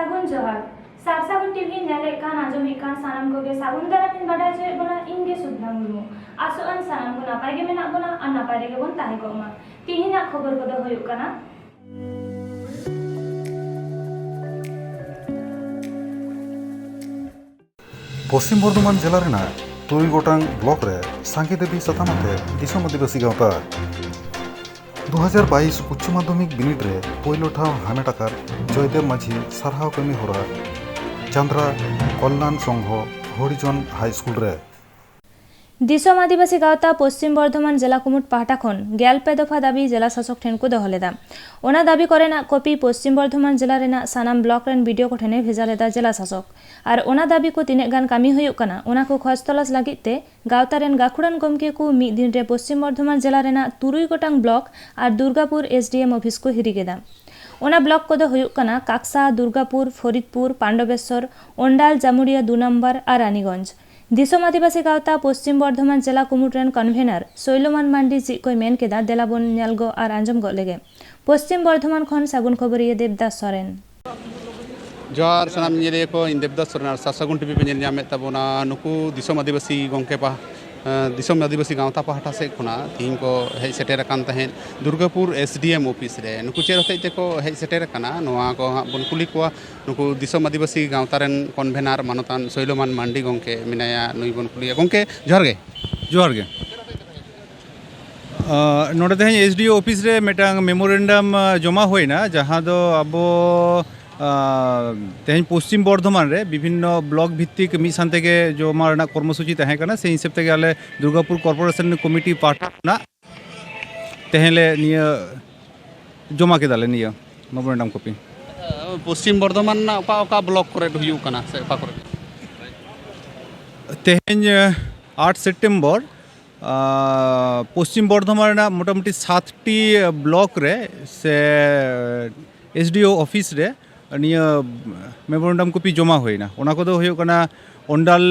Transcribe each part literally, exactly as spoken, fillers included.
ᱥᱟᱹᱜᱩᱱ ᱡᱚᱦᱟᱨ᱾ ᱥᱟᱨ ᱥᱟᱹᱜᱩᱱ ᱴᱤᱵᱷᱤ ᱧᱮᱞᱮᱫ ᱠᱟᱱ, ᱟᱸᱡᱚᱢᱮᱫ ᱠᱟᱱ ᱥᱟᱱᱟᱢ ᱠᱚᱜᱮ ᱥᱟᱹᱜᱩᱱ ᱫᱟᱨᱟᱢ ᱤᱧ ᱵᱟᱰᱟᱭ ᱦᱚᱪᱚᱭᱮᱫ ᱵᱚᱱᱟ, ᱤᱧ ᱜᱮ ᱥᱩᱵᱷᱱᱟ ᱢᱩᱨᱢᱩ᱾ ᱟᱥᱚᱜ ᱟᱹᱧ ᱥᱟᱱᱟᱢ ᱠᱚ ᱱᱟᱯᱟᱭ ᱜᱮ ᱢᱮᱱᱟᱜ ᱵᱚᱱᱟ ᱟᱨ ᱱᱟᱯᱟᱭ ᱨᱮᱜᱮ ᱵᱚᱱ ᱛᱟᱦᱮᱸ ᱠᱚᱜ ᱢᱟ᱾ ᱛᱤᱦᱤᱧᱟᱜ ᱠᱷᱚᱵᱚᱨ ᱠᱚᱫᱚ ᱦᱩᱭᱩᱜ ᱠᱟᱱᱟ᱾ ᱯᱚᱥᱪᱤᱢ ᱵᱚᱨᱫᱷᱚᱢᱟᱱ ᱡᱮᱞᱟ ᱨᱮᱱᱟᱜ ᱛᱩᱨᱩᱭ ᱜᱚᱴᱟᱝ ᱵᱞᱚᱠ ᱨᱮ ᱥᱟᱸᱜᱮ ᱫᱮᱵᱤ ᱥᱟᱛᱟᱢ ᱟᱛᱮ ᱫᱤᱥᱚᱢ ᱟᱹᱫᱤᱵᱟᱹᱥᱤ ᱜᱟᱶᱛᱟ᱾ ᱫᱩ ᱦᱟᱡᱟᱨ ᱵᱟᱭᱤᱥ ᱩᱪᱪᱚ ᱢᱟᱫᱽᱫᱷᱚᱢᱤᱠ ᱵᱤᱱᱤᱰ ᱨᱮ ᱯᱳᱭᱞᱳ ᱴᱷᱟᱶ ᱦᱟᱢᱮᱴ ᱟᱠᱟᱫ ᱡᱚᱭᱫᱮᱵ ᱢᱟᱹᱡᱷᱤ ᱥᱟᱨᱦᱟᱣ ᱠᱟᱹᱢᱤ ᱦᱚᱨᱟ ᱪᱟᱸᱫᱽᱨᱟ ᱠᱚᱞᱞᱟᱱ ᱥᱚᱝᱜᱷᱚ ᱦᱚᱨᱤᱡᱚᱱ ᱦᱟᱭ ᱥᱠᱩᱞ ᱨᱮ᱾ ᱫᱤᱥᱚᱢ ᱟᱹᱫᱤᱵᱟᱹᱥᱤ ᱜᱟᱶᱛᱟ ᱯᱚᱥᱪᱤᱢ ᱵᱚᱨᱫᱷᱚᱢᱟᱱ ᱡᱮᱞᱟ ᱠᱩᱢᱩᱴ ᱯᱟᱦᱴᱟ ᱠᱷᱚᱱ ᱜᱮᱞ ᱯᱮ ᱫᱚᱯᱷᱟ ᱫᱟᱹᱵᱤ ᱡᱮᱞᱟ ᱥᱟᱥᱚᱠ ᱴᱷᱮᱱ ᱠᱚ ᱫᱚᱦᱚ ᱞᱮᱫᱟ᱾ ᱚᱱᱟ ᱫᱟᱹᱵᱤ ᱠᱚᱨᱮᱱᱟᱜ ᱠᱚᱯᱤ ᱯᱚᱥᱪᱤᱢ ᱵᱚᱨᱫᱷᱚᱢᱟᱱ ᱡᱮᱞᱟ ᱨᱮᱱᱟᱜ ᱥᱟᱱᱟᱢ ᱵᱞᱚᱠ ᱨᱮᱱ ᱵᱤᱰᱤᱳ ᱠᱚ ᱴᱷᱮᱱᱮ ᱵᱷᱮᱡᱟ ᱞᱮᱫᱟ ᱡᱮᱞᱟ ᱥᱟᱥᱚᱠ᱾ ᱟᱨ ᱚᱱᱟ ᱫᱟᱹᱵᱤ ᱠᱚ ᱛᱤᱱᱟᱹᱜ ᱜᱟᱱ ᱠᱟᱹᱢᱤ ᱦᱩᱭᱩᱜ ᱠᱟᱱᱟ, ᱚᱱᱟ ᱠᱚ ᱠᱷᱚᱡᱽ ᱛᱚᱞᱟᱥ ᱞᱟᱹᱜᱤᱫ ᱛᱮ ᱜᱟᱶᱛᱟ ᱨᱮᱱ ᱜᱟᱹᱠᱷᱩᱲᱟᱱ ᱜᱚᱢᱠᱮ ᱠᱚ ᱢᱤᱫ ᱫᱤᱱ ᱨᱮ ᱯᱚᱥᱪᱤᱢ ᱵᱚᱨᱫᱷᱚᱢᱟᱱ ᱡᱮᱞᱟ ᱨᱮᱱᱟᱜ ᱛᱩᱨᱩᱭ ᱜᱚᱴᱟᱝ ᱵᱞᱚᱠ ᱟᱨ ᱫᱩᱨᱜᱟᱯᱩᱨ ᱮᱥᱰᱤᱮᱢ ᱚᱯᱷᱤᱥ ᱠᱚ ᱦᱤᱨᱤ ᱠᱮᱫᱟ᱾ ᱚᱱᱟ ᱵᱞᱚᱠ ᱠᱚᱫᱚ ᱦᱩᱭᱩᱜ ᱠᱟᱱᱟ ᱠᱟᱠᱥᱟ, ᱫᱩᱨᱜᱟᱯᱩᱨ, ᱯᱷᱚᱨᱤᱫᱯᱩᱨ, ᱯᱟᱱᱰᱚᱵᱮᱥᱥᱚᱨ, ᱚᱱᱰᱟᱞ, ᱡᱟᱢᱩᱲᱤᱭᱟ ᱫᱩ ᱱᱚᱢᱵᱚᱨ ᱟᱨ ᱨᱟᱱᱤᱜᱚᱸᱡᱽ᱾ ᱫᱤᱥᱚᱢ ᱟᱹᱫᱤᱵᱟᱹᱥᱤ ᱜᱟᱶᱛᱟ ᱯᱚᱥᱪᱤᱢ ᱵᱚᱨᱫᱷᱚᱢᱟᱱ ᱡᱮᱞᱟ ᱠᱩᱢᱩᱴ ᱨᱮᱱ ᱠᱚᱱᱵᱷᱮᱱᱟᱨ ᱥᱳᱭᱞᱚᱢᱟᱱ ᱢᱟᱱᱰᱤ ᱪᱮᱫ ᱠᱚᱭ ᱢᱮᱱ ᱠᱮᱫᱟ, ᱫᱮᱞᱟ ᱵᱚᱱ ᱧᱮᱞ ᱜᱚᱜ ᱟᱨ ᱟᱸᱡᱚᱢ ᱜᱚᱜ ᱞᱮᱜᱮ᱾ ᱯᱚᱥᱪᱤᱢ ᱵᱚᱨᱫᱷᱚᱢᱟᱱ ᱠᱷᱚᱱ ᱥᱟᱹᱜᱩᱱ ᱠᱷᱚᱵᱚᱨᱤᱭᱟᱹ ᱫᱮᱵᱽᱫᱟᱥ ᱥᱚᱨᱮᱱ᱾ ᱡᱚᱦᱟᱨ ᱥᱟᱱᱟᱢ ᱧᱮᱧᱮᱞᱤᱭᱟᱹ ᱠᱚ, ᱤᱧ ᱫᱮᱵᱽᱫᱟᱥ ᱥᱚᱨᱮᱱ ᱟᱨ ᱥᱟᱨ ᱥᱟᱹᱜᱩᱱ ᱴᱤᱵᱷᱤ ᱯᱮ ᱧᱮᱞ ᱧᱟᱢᱮᱫ ᱛᱟᱵᱚᱱᱟ᱾ ᱱᱩᱠᱩ ᱫᱤᱥᱚᱢ ᱟᱹᱫᱤᱵᱟᱹᱥᱤ ᱜᱚᱢᱠᱮ ᱯᱟᱦ-, ᱮᱸ, ᱫᱤᱥᱚᱢ ᱟᱹᱫᱤᱵᱟᱹᱥᱤ ᱜᱟᱶᱛᱟ ᱯᱟᱦᱴᱟ ᱥᱮᱫ ᱠᱷᱚᱱᱟᱜ ᱛᱤᱦᱤᱧ ᱠᱚ ᱦᱮᱡ ᱥᱮᱴᱮᱨ ᱟᱠᱟᱱ ᱛᱟᱦᱮᱸᱫ ᱫᱩᱨᱜᱟᱯᱩᱨ ᱮᱥᱰᱤᱮᱢ ᱚᱯᱷᱤᱥ ᱨᱮ᱾ ᱱᱩᱠᱩ ᱪᱮᱫ ᱦᱚᱛᱮᱡ ᱛᱮᱠᱚ ᱦᱮᱡ ᱥᱮᱴᱮᱨ ᱟᱠᱟᱱᱟ, ᱱᱚᱣᱟ ᱠᱚ ᱦᱟᱸᱜ ᱵᱚᱱ ᱠᱩᱞᱤ ᱠᱚᱣᱟ᱾ ᱱᱩᱠᱩ ᱫᱤᱥᱚᱢ ᱟᱹᱫᱤᱵᱟᱹᱥᱤ ᱜᱟᱶᱛᱟ ᱨᱮᱱ ᱠᱚᱱᱵᱷᱮᱱᱟᱨ ᱢᱟᱱᱚᱛᱟᱱ ᱥᱳᱭᱞᱚᱢᱟᱱ ᱢᱟᱱᱰᱤ ᱜᱚᱢᱠᱮ ᱢᱮᱱᱟᱭᱟ, ᱱᱩᱭ ᱵᱚᱱ ᱠᱩᱞᱤᱭᱟ᱾ ᱜᱚᱢᱠᱮ, ᱡᱚᱦᱟᱨ ᱜᱮ᱾ ᱡᱚᱦᱟᱨ ᱜᱮ᱾ ᱟᱸ, ᱱᱚᱰᱮ ᱛᱮᱦᱮᱧ ᱮᱥᱰᱤᱳ ᱚᱯᱷᱤᱥ ᱨᱮ ᱢᱤᱫᱴᱟᱝ ᱢᱮᱢᱳᱨᱮᱱᱰᱟᱢ, ᱟᱸ, ᱡᱚᱢᱟ ᱦᱩᱭᱱᱟ, ᱡᱟᱦᱟᱸ ᱫᱚ ᱟᱵᱚ, ᱟᱸ, ᱛᱮᱦᱮᱧ ᱯᱚᱥᱪᱤᱢ ᱵᱚᱨᱫᱷᱚᱢᱟᱱ ᱨᱮ ᱵᱤᱵᱷᱤᱱᱱᱚ ᱵᱞᱚᱠ ᱵᱷᱤᱛᱛᱤᱠ ᱢᱤᱫ ᱥᱟᱶ ᱛᱮᱜᱮ ᱡᱚᱢᱟ ᱨᱮᱱᱟᱜ ᱠᱚᱨᱢᱚᱥᱩᱪᱤ ᱛᱟᱦᱮᱸ ᱠᱟᱱᱟ᱾ ᱥᱮ ᱦᱤᱥᱟᱹᱵ ᱛᱮᱜᱮ ᱟᱞᱮ ᱫᱩᱨᱜᱟᱯᱩᱨ ᱠᱚᱨᱯᱳᱨᱮᱥᱚᱱ ᱠᱚᱢᱤᱴᱤ ᱯᱟᱦᱴᱟ ᱠᱷᱚᱱᱟᱜ ᱛᱮᱦᱮᱧ ᱞᱮ ᱱᱤᱭᱟᱹ ᱡᱚᱢᱟ ᱠᱮᱫᱟᱞᱮ ᱱᱤᱭᱟᱹ ᱢᱮᱢᱳᱨᱮᱱᱰᱟᱢ ᱠᱚᱯᱤ᱾ ᱯᱚᱥᱪᱤᱢ ᱵᱚᱨᱫᱷᱚᱢᱟᱱ ᱨᱮᱱᱟᱜ ᱚᱠᱟ ᱚᱠᱟ ᱵᱞᱚᱠ ᱠᱚᱨᱮ ᱦᱩᱭᱩᱜ ᱠᱟᱱᱟ ᱥᱮ ᱚᱠᱟ ᱠᱚᱨᱮ? ᱛᱮᱦᱮᱧ, ᱟᱴ ᱥᱮᱯᱴᱮᱢᱵᱚᱨ, ᱟᱸ, ᱯᱚᱥᱪᱤᱢ ᱵᱚᱨᱫᱷᱚᱢᱟᱱ ᱨᱮᱱᱟᱜ ᱢᱚᱴᱟᱢᱩᱴᱤ ᱥᱟᱛᱴᱤ ᱵᱞᱚᱠ ᱨᱮ ᱥᱮ ᱮᱥᱰᱤᱳ ᱚᱯᱷᱤᱥ ᱨᱮ ᱱᱤᱭᱟᱹ ᱢᱮᱢᱳᱨᱮᱱᱰᱟᱢ ᱠᱚᱯᱤ ᱡᱚᱢᱟ ᱦᱩᱭᱱᱟ᱾ ᱚᱱᱟ ᱠᱚᱫᱚ ᱦᱩᱭᱩᱜ ᱠᱟᱱᱟ Ondal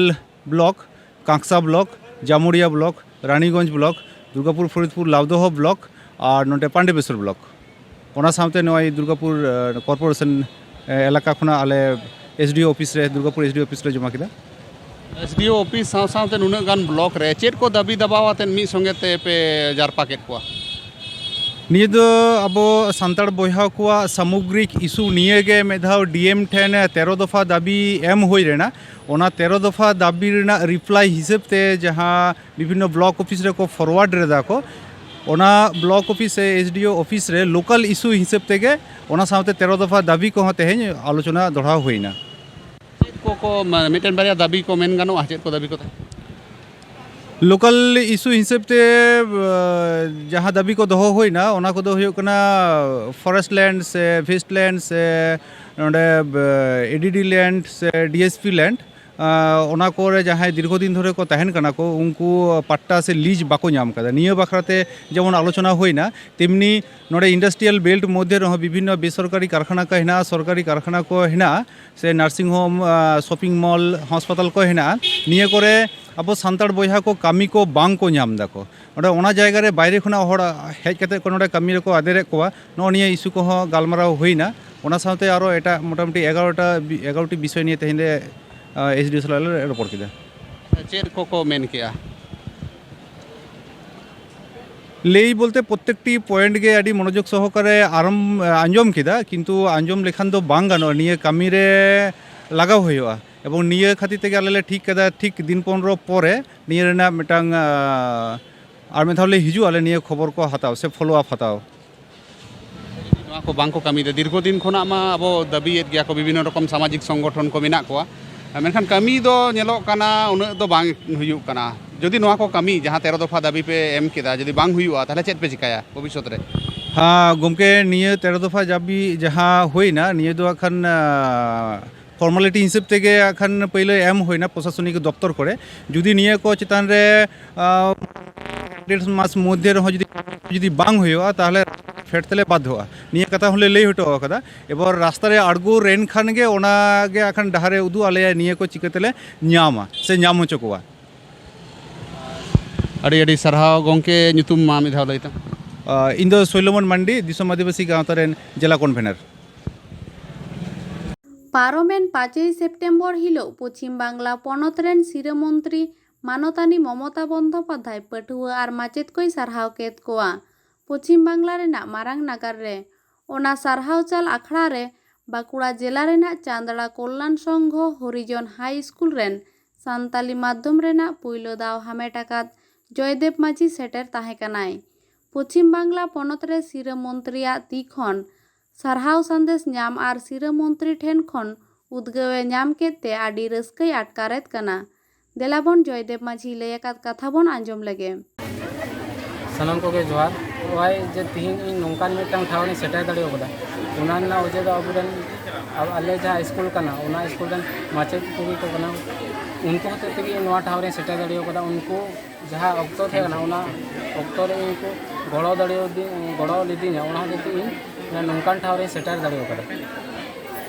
block, Kanksa block, Jamuria block, Raniganj block, Durgapur Faridpur Laudoha block ᱟᱨ ᱱᱚᱰᱮ ᱯᱟᱱᱰᱮᱵᱮᱥᱚᱨ ᱵᱞᱚᱠ᱾ ᱚᱱᱟ ᱥᱟᱶᱛᱮ ᱱᱚᱜᱼᱚᱭ ᱫᱩᱨᱜᱟᱯᱩᱨ, ᱟᱸ, ᱠᱚᱨᱯᱳᱨᱮᱥᱚᱱ, ᱮᱞᱟᱠᱟ ᱠᱷᱚᱱᱟᱜ ᱟᱞᱮ ᱮᱥ ᱰᱤ ᱳ ᱚᱯᱷᱤᱥ ᱨᱮ, Durgapur S D O office ᱨᱮ ᱡᱚᱢᱟ ᱠᱮᱫᱟ᱾ ᱮᱥ ᱰᱤ ᱳ ᱚᱯᱷᱤᱥ ᱥᱟᱶ ᱥᱟᱶᱛᱮ ᱱᱩᱱᱟᱹᱜ ᱜᱟᱱ ᱵᱞᱚᱠ ᱨᱮ ᱪᱮᱫ ᱠᱚ ᱫᱟᱹᱵᱤ ᱫᱟᱵᱟᱣ ᱟᱛᱮᱫ ᱢᱤᱫ ᱥᱚᱸᱜᱮ ᱛᱮ ᱯᱮ ᱡᱟᱨᱯᱟ ᱠᱮᱫ ᱠᱚᱣᱟ? ᱱᱤᱭᱟᱹ ᱫᱚ ᱟᱵᱚ ᱥᱟᱱᱛᱟᱲ ᱵᱚᱭᱦᱟ ᱠᱚᱣᱟᱜ ᱥᱟᱢᱚᱜᱽᱨᱤᱠ ᱤᱥᱩ ᱱᱤᱭᱟᱹ ᱜᱮ ᱢᱤᱫ ᱫᱷᱟᱣ ᱰᱤ ᱮᱢ ᱴᱷᱮᱱ ᱛᱮᱨᱚ ᱫᱚᱯᱷᱟ ᱫᱟᱹᱵᱤ ᱮᱢ ᱦᱩᱭ ᱞᱮᱱᱟ᱾ ᱚᱱᱟ ᱛᱮᱨᱚ ᱫᱚᱯᱷᱟ ᱫᱟᱹᱵᱤ ᱨᱮᱱᱟᱜ ᱨᱤᱯᱞᱟᱭ ᱦᱤᱥᱟᱹᱵ ᱛᱮ ᱡᱟᱦᱟᱸ ᱵᱤᱵᱷᱤᱱᱱᱚ ᱵᱞᱚᱠ ᱚᱯᱷᱤᱥ ᱨᱮᱠᱚ ᱯᱷᱚᱨᱣᱟᱨᱰ ᱞᱮᱫᱟ ᱠᱚ, ᱚᱱᱟ ᱵᱞᱚᱠ ᱚᱯᱷᱤᱥ ᱥᱮ ᱮᱥ ᱰᱤ ᱳ ᱚᱯᱷᱤᱥ ᱨᱮ ᱞᱳᱠᱟᱞ ᱤᱥᱩ ᱦᱤᱥᱟᱹᱵ ᱛᱮᱜᱮ ᱚᱱᱟ ᱥᱟᱶᱛᱮ ᱛᱮᱨᱚ ᱫᱚᱯᱷᱟ ᱫᱟᱹᱵᱤ ᱠᱚᱦᱚᱸ ᱛᱮᱦᱮᱧ ᱟᱞᱳᱪᱚᱱᱟ ᱫᱚᱦᱲᱟ ᱦᱩᱭᱱᱟ᱾ ᱪᱮᱫ ᱠᱚ ᱠᱚ, ᱢᱟ-, ᱢᱤᱫᱴᱮᱱ ᱵᱟᱨᱭᱟ ᱫᱟᱹᱵᱤ ᱠᱚ ᱢᱮᱱ ᱜᱟᱱᱚᱜᱼᱟ, ᱪᱮᱫ ᱠᱚ ᱫᱟᱹᱵᱤ ᱠᱚ ᱛᱟᱦᱮᱸ? ᱞᱳᱠᱟᱞ ᱤᱥᱩ ᱦᱤᱥᱟᱹᱵ ᱛᱮ, ᱟ, ᱡᱟᱦᱟᱸ ᱫᱟᱹᱵᱤ ᱠᱚ ᱫᱚᱦᱚ ᱦᱩᱭᱱᱟ, ᱚᱱᱟ ᱠᱚᱫᱚ ᱦᱩᱭᱩᱜ ᱠᱟᱱᱟ ᱯᱷᱚᱨᱮᱥᱴ ᱞᱮᱱᱰ ᱥᱮ ᱯᱷᱤᱥᱴ ᱞᱮᱱᱰ ᱥᱮ ᱱᱚᱰᱮ, ᱵ-, ᱮ ᱰᱤ ᱰᱤ ᱞᱮᱱᱰ ᱥᱮ ᱰᱤ ᱮᱥ ᱯᱤ ᱞᱮᱱᱰ, ᱟ, ᱚᱱᱟ ᱠᱚᱨᱮ ᱡᱟᱦᱟᱸᱭ ᱫᱤᱨᱜᱷᱚ ᱫᱤᱱ ᱫᱷᱚᱨᱮ ᱠᱚ ᱛᱟᱦᱮᱱ ᱠᱟᱱᱟ ᱠᱚ, ᱩᱱᱠᱩ ᱯᱟᱴᱴᱟ ᱥᱮ ᱞᱤᱡᱽ ᱵᱟᱠᱚ ᱧᱟᱢ ᱠᱟᱫᱟ᱾ ᱱᱤᱭᱟᱹ ᱵᱟᱠᱷᱨᱟ ᱛᱮ ᱡᱮᱢᱚᱱ ᱟᱞᱳᱪᱚᱱᱟ ᱦᱩᱭᱱᱟ, ᱛᱮᱢᱱᱤ ᱱᱚᱰᱮ ᱤᱱᱰᱟᱥᱴᱨᱤᱭᱟᱞ ᱵᱮᱞᱴ ᱢᱚᱫᱽᱫᱷᱮ ᱨᱮᱦᱚᱸ ᱵᱤᱵᱷᱤᱱᱱᱚ ᱵᱮᱥᱚᱨᱠᱟᱨᱤ ᱠᱟᱨᱠᱷᱟᱱᱟ ᱠᱚ ᱦᱮᱱᱟᱜᱼᱟ, ᱥᱚᱨᱠᱟᱨᱤ ᱠᱟᱨᱠᱷᱟᱱᱟ ᱠᱚ ᱦᱮᱱᱟᱜᱼᱟ, ᱥᱮ ᱱᱟᱨᱥᱤᱝ ᱦᱳᱢ, ᱟ, ᱥᱚᱯᱤᱝ ᱢᱚᱞ, ᱦᱟᱥᱯᱟᱛᱟᱞ ᱠᱚ ᱦᱮᱱᱟᱜᱼᱟ᱾ ᱱᱤᱭᱟᱹ ᱠᱚᱨᱮ ᱟᱵᱚ ᱥᱟᱱᱛᱟᱲ ᱵᱚᱭᱦᱟ ᱠᱚ ᱠᱟᱹᱢᱤ ᱠᱚ ᱵᱟᱝ ᱠᱚ ᱧᱟᱢ ᱫᱟᱠᱚ᱾ ᱚᱸᱰᱮ ᱚᱱᱟ ᱡᱟᱭᱜᱟ ᱨᱮ ᱵᱟᱭᱨᱮ ᱠᱷᱚᱱᱟᱜ ᱦᱚᱲ ᱦᱮᱡ ᱠᱟᱛᱮ ᱠᱚ ᱱᱚᱰᱮ ᱠᱟᱹᱢᱤ ᱨᱮᱠᱚ ᱟᱫᱮᱨᱮᱫ ᱠᱚᱣᱟ᱾ ᱱᱚᱜᱼᱚ ᱱᱤᱭᱟᱹ ᱤᱥᱩ ᱠᱚᱦᱚᱸ ᱜᱟᱞᱢᱟᱨᱟᱣ ᱦᱩᱭᱱᱟ᱾ ᱚᱱᱟ ᱥᱟᱶᱛᱮ ᱟᱨᱚ ᱮᱴᱟᱜ ᱢᱚᱴᱟᱢᱩᱴᱤ ᱮᱜᱟᱨᱚᱴᱟ ᱵᱤ-, ᱮᱜᱟᱨᱚᱴᱤ ᱵᱤᱥᱚᱭ ᱱᱤᱭᱮ ᱛᱮᱦᱮᱧ ᱞᱮ, ᱟ, ᱮᱥ ᱰᱤ ᱳ ᱥᱟᱞᱟᱜ ᱞᱮ ᱨᱚᱯᱚᱲ ᱠᱮᱫᱟ᱾ ᱪᱮᱫ ᱠᱚᱠᱚ ᱢᱮᱱ ᱠᱮᱜᱼᱟ? ᱞᱟᱹᱭ ᱵᱚᱞᱛᱮ ᱯᱨᱚᱛᱛᱮᱠᱴᱤ ᱯᱚᱭᱮᱱᱴ ᱜᱮ ᱟᱹᱰᱤ ᱢᱚᱱᱚᱡᱳᱜᱽ ᱥᱚᱦᱚᱠᱟᱨᱮ ᱟᱨᱚᱢ, ᱟᱸᱡᱚᱢ ᱠᱮᱫᱟ, ᱠᱤᱱᱛᱩ ᱟᱸᱡᱚᱢ ᱞᱮᱠᱷᱟᱱ ᱫᱚ ᱵᱟᱝ ᱜᱟᱱᱚᱜᱼᱟ, ᱱᱤᱭᱟᱹ ᱠᱟᱹᱢᱤ ᱨᱮ ᱞᱟᱜᱟᱣ ᱦᱩᱭᱩᱜᱼᱟ᱾ ᱮᱵᱚᱝ ᱱᱤᱭᱟᱹ ᱠᱷᱟᱹᱛᱤᱨ ᱛᱮᱜᱮ ᱟᱞᱮ ᱞᱮ ᱴᱷᱤᱠ ᱠᱟᱫᱟ, ᱴᱷᱤᱠ ᱫᱤᱱ ᱯᱚᱱᱨᱚ ᱯᱚᱨᱮ ᱱᱤᱭᱟᱹ ᱨᱮᱱᱟᱜ ᱢᱤᱫᱴᱟᱝ, ᱟ, ᱟᱨ ᱢᱤᱫ ᱫᱷᱟᱣ ᱞᱮ ᱦᱤᱡᱩᱜᱼᱟ, ᱟᱞᱮ ᱱᱤᱭᱟᱹ ᱠᱷᱚᱵᱚᱨ ᱠᱚ ᱦᱟᱛᱟᱣ ᱥᱮ ᱯᱷᱚᱞᱳ ᱟᱯ ᱦᱟᱛᱟᱣ᱾ ᱱᱚᱣᱟ ᱠᱚ ᱵᱟᱝ ᱠᱚ ᱠᱟᱹᱢᱤᱭᱮᱫᱟ, ᱫᱤᱨᱜᱷᱚ ᱫᱤᱱ ᱠᱷᱚᱱᱟᱜ ᱢᱟ ᱟᱵᱚ ᱫᱟᱹᱵᱤᱭᱮᱫ ᱜᱮᱭᱟ ᱠᱚ, ᱵᱤᱵᱷᱤᱱᱱᱚ ᱨᱚᱠᱚᱢ ᱥᱟᱢᱟᱡᱤᱠ ᱥᱚᱝᱜᱚᱴᱷᱚᱱ ᱠᱚ ᱢᱮᱱᱟᱜ ᱠᱚᱣᱟ, ᱢᱮᱱᱠᱷᱟᱱ ᱠᱟᱹᱢᱤ ᱫᱚ ᱧᱮᱞᱚᱜ ᱠᱟᱱᱟ ᱩᱱᱟᱹᱜ ᱫᱚ ᱵᱟᱝ ᱦᱩᱭᱩᱜ ᱠᱟᱱᱟ᱾ ᱡᱩᱫᱤ ᱱᱚᱣᱟ ᱠᱚ ᱠᱟᱹᱢᱤ, ᱡᱟᱦᱟᱸ ᱛᱮᱨᱚ ᱫᱚᱯᱷᱟ ᱫᱟᱹᱵᱤ ᱯᱮ ᱮᱢ ᱠᱮᱫᱟ, ᱡᱩᱫᱤ ᱵᱟᱝ ᱦᱩᱭᱩᱜᱼᱟ, ᱛᱟᱦᱚᱞᱮ ᱪᱮᱫ ᱯᱮ ᱪᱤᱠᱟᱹᱭᱟ ᱵᱷᱚᱵᱤᱥᱥᱚᱛ ᱨᱮ? ᱦᱮᱸ ᱜᱚᱢᱠᱮ, ᱱᱤᱭᱟᱹ ᱛᱮᱨᱚ ᱫᱚᱯᱷᱟ ᱫᱟᱹᱵᱤ ᱡᱟᱦᱟᱸ ᱦᱩᱭᱱᱟ, ᱱᱤᱭᱟᱹ ᱫᱚ ᱦᱟᱸᱜ ᱠᱷᱟᱱ, ᱟ, ᱯᱷᱚᱨᱢᱟᱞᱤᱴᱤ ᱦᱤᱥᱟᱹᱵ ᱛᱮᱜᱮ ᱦᱟᱸᱜ ᱠᱷᱟᱱ ᱯᱟᱹᱭᱞᱟᱹ ᱮᱢ ᱦᱩᱭᱱᱟ ᱯᱨᱚᱥᱟᱥᱚᱱᱤᱠ ᱫᱚᱯᱛᱚᱨ ᱠᱚᱨᱮ᱾ ᱡᱩᱫᱤ ᱱᱤᱭᱟᱹ ᱠᱚ ᱪᱮᱛᱟᱱ ᱨᱮ, ᱟ, ᱰᱮᱲ ᱢᱟᱥ ᱢᱚᱫᱽᱫᱷᱮ ᱨᱮᱦᱚᱸ ᱡᱩᱫᱤ, ᱡᱩᱫᱤ ᱵᱟᱝ ᱦᱩᱭᱩᱜᱼᱟ, ᱛᱟᱦᱚᱞᱮ ᱯᱷᱮᱰ ᱛᱮᱞᱮ ᱵᱟᱫᱷᱚᱜᱼᱟ᱾ ᱱᱤᱭᱟᱹ ᱠᱟᱛᱷᱟ ᱦᱚᱸᱞᱮ ᱞᱟᱹᱭ ᱦᱚᱴᱚ ᱟᱠᱟᱫᱟ᱾ ᱮᱵᱟᱨ ᱨᱟᱥᱛᱟ ᱨᱮ ᱟᱬᱜᱚ ᱨᱮᱱ ᱠᱷᱟᱱ ᱜᱮ ᱚᱱᱟ ᱜᱮ ᱦᱟᱸᱜ ᱠᱷᱟᱱ ᱰᱟᱦᱟᱨᱮ ᱩᱫᱩᱜ ᱟᱞᱮᱭᱟ, ᱱᱤᱭᱟᱹ ᱠᱚ ᱪᱤᱠᱟᱹ ᱛᱮᱞᱮ ᱧᱟᱢᱟ ᱥᱮ ᱧᱟᱢ ᱦᱚᱪᱚ ᱠᱚᱣᱟ᱾ ᱟᱹᱰᱤ ᱟᱹᱰᱤ ᱥᱟᱨᱦᱟᱣ ᱜᱚᱢᱠᱮ, ᱧᱩᱛᱩᱢ ᱢᱟ ᱢᱤᱫ ᱫᱷᱟᱣ ᱞᱟᱹᱭ ᱛᱟᱢ᱾ ᱟ, ᱤᱧ ᱫᱚ ᱥᱚᱭᱞᱚᱢᱚᱱ ᱢᱟᱱᱰᱤ, ᱫᱤᱥᱚᱢ ᱟᱹᱫᱤᱵᱟᱹᱥᱤ ᱜᱟᱶᱛᱟ ᱨᱮᱱ ᱡᱮᱞᱟ ᱠᱚᱱᱵᱷᱮᱱᱟᱨ᱾ ᱯᱟᱨᱚᱢᱮᱱ ᱯᱟᱸᱪᱚᱭ ᱥᱮᱯᱴᱮᱢᱵᱚᱨ ᱦᱤᱞᱚᱜ ᱯᱚᱪᱷᱤᱢ ᱵᱟᱝᱞᱟ ᱯᱚᱱᱚᱛ ᱨᱮᱱ ᱥᱤᱨᱟᱹ ᱢᱚᱱᱛᱨᱤ ᱢᱟᱱᱚᱛᱟᱱᱤ ᱢᱚᱢᱚᱛᱟ ᱵᱚᱱᱫᱚᱯᱟᱫᱷᱟᱭ ᱯᱟᱹᱴᱷᱩᱣᱟᱹ ᱟᱨ ᱢᱟᱪᱮᱫ ᱠᱚᱭ ᱥᱟᱨᱦᱟᱣ ᱠᱮᱫ ᱠᱚᱣᱟ᱾ ᱯᱚᱪᱷᱤᱢ ᱵᱟᱝᱞᱟ ᱨᱮᱱᱟᱜ ᱢᱟᱨᱟᱝ ᱱᱟᱜᱟᱨ ᱨᱮ ᱚᱱᱟ ᱥᱟᱨᱦᱟᱣ ᱪᱟᱞ ᱟᱠᱷᱲᱟ ᱨᱮ ᱵᱟᱸᱠᱩᱲᱟ ᱡᱮᱞᱟ ᱨᱮᱱᱟᱜ ᱪᱟᱸᱫᱽᱲᱟ ᱠᱚᱞᱞᱟᱱ ᱥᱚᱝᱜᱷᱚ ᱦᱚᱨᱤᱡᱚᱱ ᱦᱟᱭ ᱥᱠᱩᱞ ᱨᱮᱱ ᱥᱟᱱᱛᱟᱞᱤ ᱢᱟᱫᱽᱫᱷᱚᱢ ᱨᱮᱱᱟᱜ ᱯᱩᱭᱞᱩ ᱫᱟᱣ ᱦᱟᱢᱮᱴ ᱟᱠᱟᱫ ᱡᱚᱭᱫᱮᱵ ᱢᱟᱹᱡᱷᱤ ᱥᱮᱴᱮᱨ ᱛᱟᱦᱮᱸ ᱠᱟᱱᱟᱭ᱾ ᱯᱚᱪᱷᱤᱢ ᱵᱟᱝᱞᱟ ᱯᱚᱱᱚᱛ ᱨᱮ ᱥᱤᱨᱟᱹ ᱢᱚᱱᱛᱨᱤᱭᱟᱜ ᱛᱤ ᱠᱷᱚᱱ ᱥᱟᱨᱦᱟᱣ ᱥᱟᱸᱫᱮᱥ ᱧᱟᱢ ᱟᱨ ᱥᱤᱨᱟᱹ ᱢᱚᱱᱛᱨᱤ ᱴᱷᱮᱱ ᱠᱷᱚᱱ ᱩᱫᱽᱜᱟᱹᱣ ᱮ ᱧᱟᱢ ᱠᱮᱫ ᱛᱮ ᱟᱹᱰᱤ ᱨᱟᱹᱥᱠᱟᱹᱭ ᱟᱴᱠᱟᱨᱮᱫ ᱠᱟᱱᱟ᱾ ᱫᱮᱞᱟᱵᱚᱱ ᱡᱚᱭᱫᱮᱵ ᱢᱟᱹᱡᱷᱤ ᱞᱟᱹᱭ ᱟᱠᱟᱫ ᱠᱟᱛᱷᱟ ᱵᱚᱱ ᱟᱸᱡᱚᱢ ᱞᱮᱜᱮ᱾ ᱥᱟᱱᱟᱢ ᱠᱚᱜᱮ ᱡᱚᱦᱟᱨ᱾ ᱱᱚᱜᱼᱚᱭ ᱡᱮ ᱛᱤᱦᱤᱧ ᱤᱧ ᱱᱚᱝᱠᱟᱱ ᱢᱤᱫᱴᱟᱝ ᱴᱷᱟᱶ ᱨᱤᱧ ᱥᱮᱴᱮᱨ ᱫᱟᱲᱮ ᱠᱟᱫᱟ, ᱚᱱᱟ ᱨᱮᱱᱟᱜ ᱚᱡᱮ ᱫᱚ ᱟᱵᱚᱨᱮᱱ, ᱟ-, ᱟᱞᱮ ᱡᱟᱦᱟᱸ ᱥᱠᱩᱞ ᱠᱟᱱᱟ, ᱚᱱᱟ ᱥᱠᱩᱞ ᱨᱮᱱ ᱢᱟᱪᱮᱫ ᱠᱚᱜᱮ ᱠᱚ ᱠᱟᱱᱟ᱾ ᱩᱱᱠᱩ ᱦᱚᱛᱮᱡ ᱛᱮᱜᱮ ᱤᱧ ᱱᱚᱣᱟ ᱴᱷᱟᱶ ᱨᱤᱧ ᱥᱮᱴᱮᱨ ᱫᱟᱲᱮ ᱠᱟᱫᱟ᱾ ᱩᱱᱠᱩ ᱡᱟᱦᱟᱸ ᱚᱠᱛᱚ ᱛᱟᱦᱮᱸ ᱠᱟᱱᱟ, ᱚᱱᱟ ᱚᱠᱛᱚ ᱨᱮ ᱤᱧ ᱠᱚ ᱜᱚᱲᱚ ᱫᱟᱲᱮᱭᱟᱫᱤ-, ᱜᱚᱲᱚ ᱞᱤᱫᱤᱧᱟ, ᱚᱱᱟ ᱦᱚᱛᱮᱡ ᱛᱮ ᱤᱧ ᱱᱚᱝᱠᱟᱱ ᱴᱷᱟᱶ ᱨᱤᱧ ᱥᱮᱴᱮᱨ ᱫᱟᱲᱮ ᱠᱟᱫᱟ᱾